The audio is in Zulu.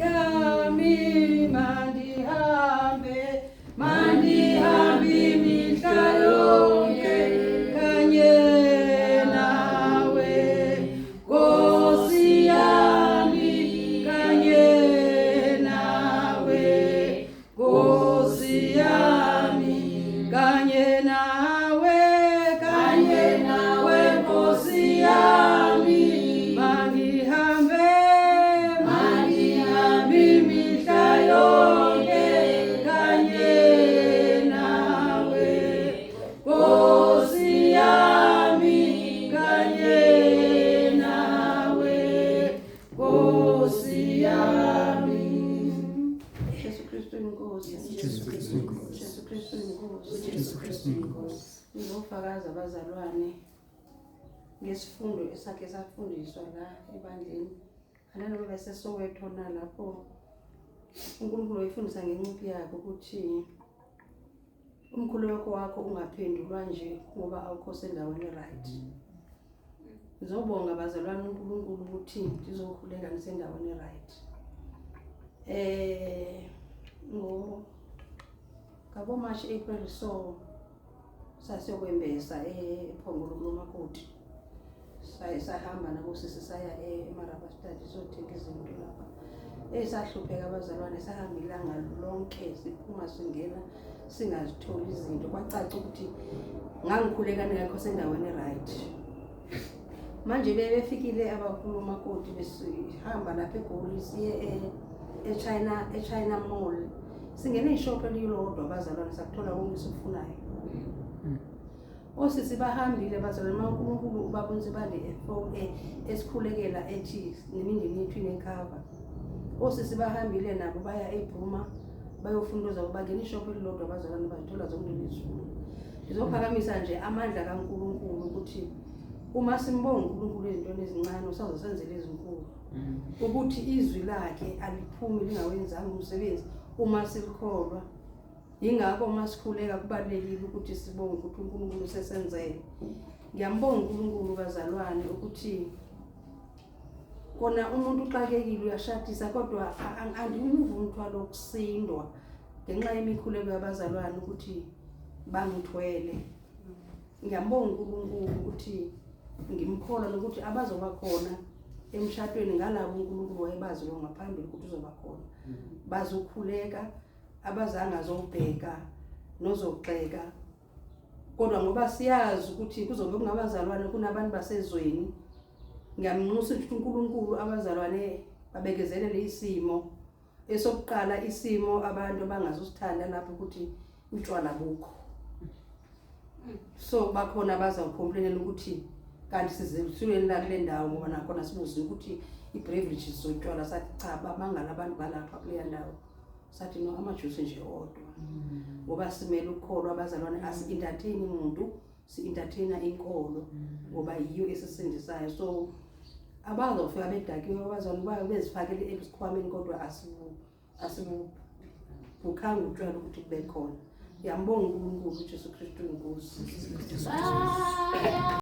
Yami mandihambe, mandihambe imihla yonke kanye nawe, Nkosi yami, kanye nawe, Nkosi yami, kanye nawe, kanye nawe, Nkosi yami, mangihambe, mangihambe imihla yonke kanye nawe, Nkosi yami, kanye nawe, Nkosi yami. Jesu Kristu inkosi. Jesu Kristu inkosi. Jesu Kristu inkosi. Jesu Kristu inkosi. Ngizofakaza, abazalwane, ngesifundo esakhe safundiswa la ebandleni. Ananoba beseSoweto nalapho uNkulunkulu wayifundisa ngenciphi yakhe ukuthi umkhuleko wakho ungaphendulwa nje ngoba awukho sendaweni, right? Ngizobonga, bazalwane, uNkulunkulu ukuthi ndizokhuleka ngisendaweni, right? Ngo ngabo March, April, so sasiyokwembesa ePhongolo kulomakoti. Saye sahamba nabosisi, saya eMarabastad siyothenga izinto lapha. Esahlupheka, abazalwane, sahamba ilanga lonke, siphuma singena, singazitholi izinto. Kwacaca ukuthi ngangikhuleka ngekho sendaweni, right? Manje bebefikile abakhulu umakoti, besihamba lapha eGoli siye eChina Mall. Singene ishop elilodwa, abazalwane, sakuthola konke esikufunayo. Osisi bahambile, bazalwane, uma uNkulunkulu ubabonise bale esikhulekela ethi nemindeni yethu inekhava. Osisi bahambile nabo, baya eBruma bayofuna into zabo. Bangena ishop elilodwa, abazalwane, bazithola zonke lezifuna. Ngizophakamisa nje amandla kaNkulunkulu ukuthi uma simbonga uNkulunkulu ezintweni ezincane, usazosenzela ezinkulu, ukuthi izwi lakhe aliphumi lingawenzanga umsebenzi uma silikholwa. Yingakho uma sikhuleka kubalulekile ukuthi sibonge ukuthi uNkulunkulu usesenzele. Ngiyambonga uNkulunkulu, bazalwane, ukuthi kona umuntu uxakekile, uyashadisa, kodwa andiwuvi umthwalo wokusindwa ngenxa yemikhuleko yabazalwane ukuthi bangithwele. Ngiyambonga uNkulunkulu ukuthi ngimkholwa nokuthi abazoba khona emshadweni ngalabo uNkulunkulu wayebazi ngaphambili ukuthi uzoba khona, bazokhuleka, abazange azobheka nozogxeka. Kodwa ngoba siyazi ukuthi kuzobe kungabazalwane, kunabantu basezweni, ngiyamnxusa ukuthi uNkulunkulu abazalwane babekezelele isimo. Esokuqala isimo abantu abangazusithanda lapho ukuthi utshwala bukho, so bakhona abazawucomplainela ukuthi kanti sizesulweni la kule ndawo, ngoba nakhona sibuziwe ukuthi i-beverages zotshwala. Sathi cha, bamangala abantu balapha kuleya ndawo. Sathi no, amajusi nje odwa, ngoba simele ukukholwa, abazalwane. Asi-entertain muntu, si-entertaina inkolo, ngoba yiyo esisindisayo. So abazofika bedakiwe, abazalwane, bayo bezifakele esikhwameni, kodwa asibukhangi utshwala ukuthi kube khona. Ngiyambonga uNkulunkulu. UJesu Kristu inkosi.